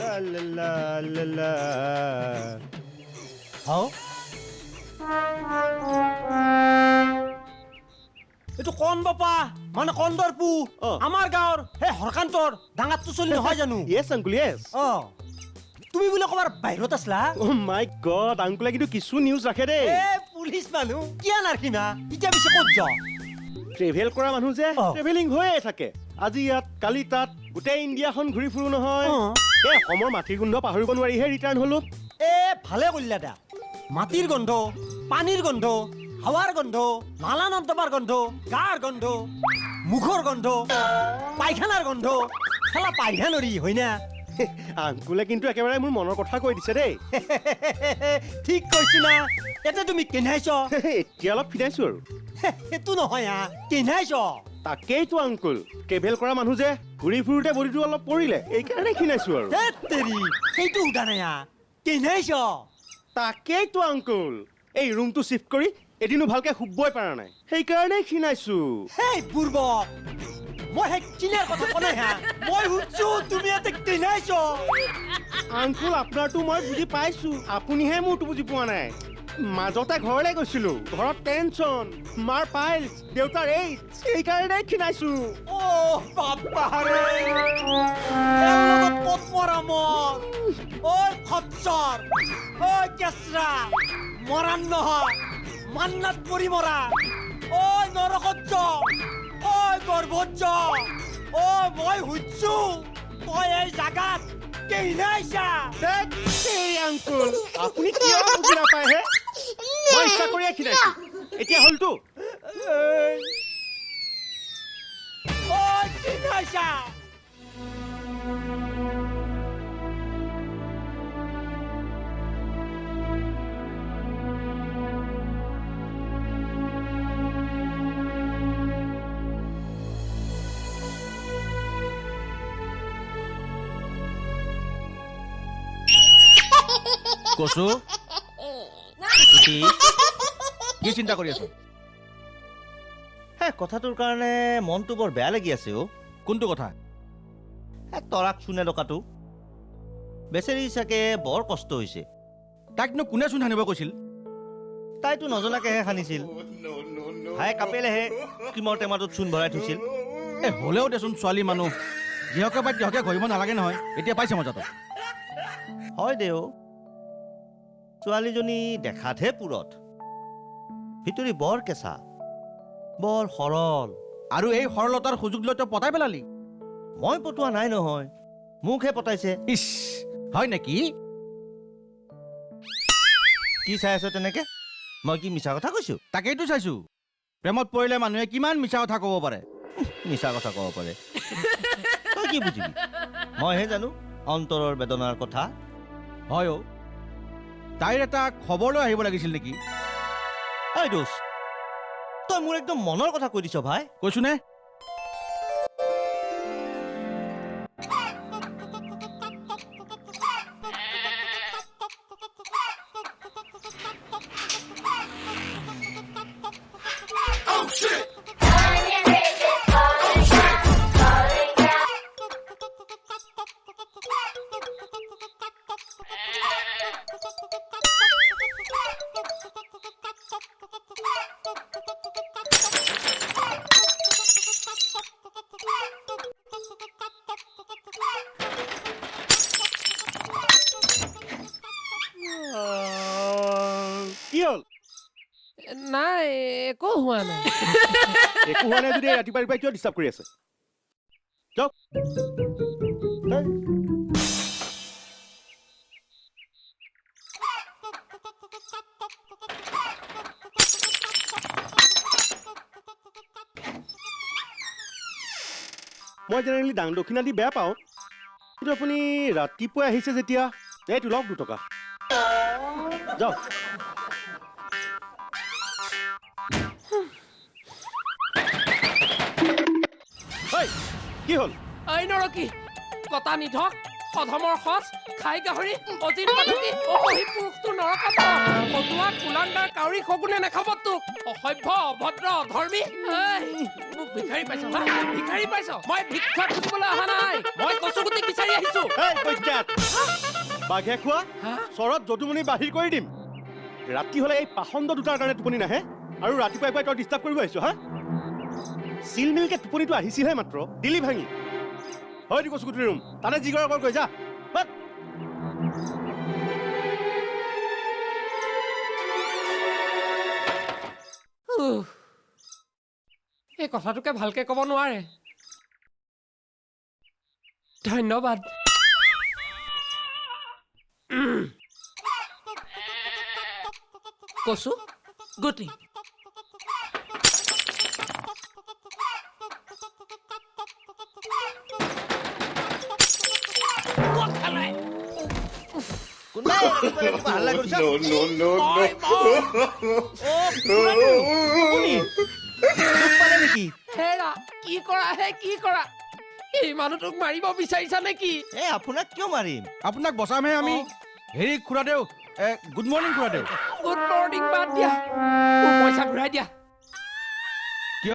লা লা লা লা। হাও, এইটো কণ বাপা, মানে কন্দৰ পু। আমাৰ গাঁৱৰ সেই হৰকান্তৰ ডাঙাৰটো চলি নহয় জানো? য়েছ আংকুল, য়েছ। অ, তুমি বোলে ক'বাৰ বাহিৰত আছলা? অ' মাই গড, আংকুলে কিন্তু কিছু নিউজ ৰাখে দেই। এ পুলিচ মানুহ কিয় নাৰাখিম হা? এতিয়া পিছে ক'ত যাওঁ? ট্ৰেভেল কৰা মানুহ যে, ট্ৰেভেলিং হৈয়ে থাকে। আজি ইয়াত, কালি তাত, গোটেই ইণ্ডিয়াখন ঘূৰি ফুৰো নহয়। এই অসমৰ মাটিৰ গোন্ধ পাহৰিব নোৱাৰিহে ৰিটাৰ্ণ হ'লো। এ ভালে কৰিলা দা। মাটিৰ গোন্ধ, পানীৰ গোন্ধ, হাৱাৰ গোন্ধ, নালা নৰ্দমাৰ গোন্ধ, গাৰ গোন্ধ, মুখৰ গোন্ধ, পায়খানাৰ গোন্ধ, খেলা পায়খা নৰি হয় না? আংকুলে কিন্তু একেবাৰে মোৰ মনৰ কথা কৈ দিছে দেই। ঠিক কৈছো না? এতিয়া তুমি কেনাইছ? এতিয়া অলপ ফিটাইছো আৰু। সেইটো নহয় হা, কেনাইছ? তাকেইতো আংকুল, ট্ৰেভেল কৰা মানুহ যে, ঘূৰি ফুৰোতে বডিটো অলপ পৰিলে, এইকাৰণে ক্ষীণাইছো আৰু। তেৰি, সেইটো সোধা নাই হা, কেনাইছ? তাকেইতো আংকুল, এই ৰুমটো চিফ্ট কৰি এদিনো ভালকে শুবই পৰা নাই, সেইকাৰণেই ক্ষীণাইছো। হেই বুৰ্বক, মই সেই কিনাৰ কথা কোৱা নাই হা, মই সুধছো তুমি ইয়াতে কেনাইছ? আংকুল, আপোনাৰতো মই বুজি পাইছো, আপুনিহে মোৰতো বুজি পোৱা নাই। মাজতে ঘৰলৈ গৈছিলো, ঘৰত টেনচন, মাৰ পাইলছ, দেউতাৰ এইডছ, সেইকাৰণেই ক্ষীণাইছো। অ' বাপা ৰে, ইয়াৰ লগত ক'ত মৰা মোৰ? ঐ খচ্চৰ, ঐ কেঁচৰা, মৰাণ নহয় মান্নাত পৰি মৰা। ঐ নৰকত য, ঐ গৰ্ভত য। ঐ মই সুধছো তই এই জাগাত কেইনাইছা? আংকুল, আপুনি কিয় বুজি নাপায় হে? মই ইচ্ছা কৰিয়ে ক্ষীণাইছো, এতিয়া হ'লতো। ঐ কেইনাইছা? কচু, কি চিন্তা কৰি আছ? হে, কথাটোৰ কাৰণে মনটো বৰ বেয়া লাগি আছে অ'। কোনটো কথা? তৰাক চুনে টকাটো বেচেৰি চাগে বৰ কষ্ট হৈছে। তাইকনো কোনে চোন সানিব কৈছিল? তাইতো নজনাকেহে সানিছিল। ভাই কাপেলেহে ক্ৰীমৰ টেমাটোত চূণ ভৰাই থৈছিল। এ হ'লেও দেচোন, ছোৱালী মানুহ, যিহকে পাই তিহকে ঘঁহিব নালাগে নহয়। এতিয়া পাইছে মজাটো। হয় দে অ', ছোৱালীজনী দেখাতহে পুৰঠ, ভিতৰি বৰ কেঁচা, বৰ সৰল। আৰু এই সৰলতাৰ সুযোগ লৈ তই পতাই পেলালি? মই পতোৱা নাই নহয়, মোকহে পতাইছে। ইছ, হয় নেকি? কি চাই আছ তেনেকে? মই কি মিছা কথা কৈছো? তাকেইতো চাইছো, প্ৰেমত পৰিলে মানুহে কিমান মিছা কথা ক'ব পাৰে। মিছা কথা ক'ব পাৰে, তই কি বুজিবি? মইহে জানো অন্তৰৰ বেদনাৰ কথা। হয় অ', তাইৰ এটা খবৰ লৈ আহিব লাগিছিল নেকি? ঐ দোষ, তই মোৰ একদম মনৰ কথা কৈ দিছ ভাই। কৈছো নে? কি হ'ল? নাই, একো হোৱা নাই। একো হোৱা নাই যদি ৰাতিপুৱা ৰাতিপুৱাই কিয় ডিষ্টাৰ্ব কৰি আছে? যাওক। মই জেনেৰেলি দাং দক্ষিণা দি বেয়া পাওঁ, কিন্তু আপুনি ৰাতিপুৱাই আহিছে যেতিয়া, এইটো লওক 2 টকা, যাওক। কি হ'ল? ঐ নৰকী, কটা নিধক, অধমৰ সঁচ, খাই গাহৰি, অজিত পাতকি, অসহী পুৰুষটো নৰকত ফটুৱা কুলাংগাৰ কাউৰী শগুনে নাখাব তোক। অসভ্য, অভদ্ৰ, অধৰ্মী। এই, মোক ভিখাৰী পাইছ? হা, ভিখাৰী পাইছ? মই ভিক্ষা খুজিবলৈ অহা নাই, মই কচুগুটিক বিচাৰি আহিছো। এই বজ্জাত, বাঘে খোৱা হা? চৰত যদুমণি বাহিৰ কৰি দিম। ৰাতি হ'লে এই পাষণ্ড দুটাৰ কাৰণে টোপনি নাহে আৰু ৰাতিপুৱাই পুৱাই তই ডিষ্টাৰ্ব কৰিব আহিছ। হা, চিলমিলকে টোপনিটো আহিছিলহে মাত্ৰ, দিলি ভাঙি। হয় কচুগুটিৰ ৰুম, তাতে যি কৰ কৈ যা। বাট। উফ। এই কথাটোকে ভালকে ক'ব নোৱাৰে। ধন্যবাদ। কচু গুটি। ক'ত খালে? কোনোবাই ৰাতিপুৱা ৰাতিপুৱা হাল্লা কৰিছা? No, no, no, no. মই, মই। অ' খুৰাদেউ, আপুনি? দুখ পালে নেকি? হেৰা, কি কৰা হে, কি কৰা? এই মানুহটোক মাৰিব বিচাৰিছা নেকি? এ, আপোনাক কিয় মাৰিম? আপোনাক বচামহে আমি। হেৰি খুৰাদেউ, গুড মৰ্ণিং খুৰাদেউ। গুড মৰ্ণিং বাদ দিয়া, মোৰ পইচা ঘূৰাই দিয়া।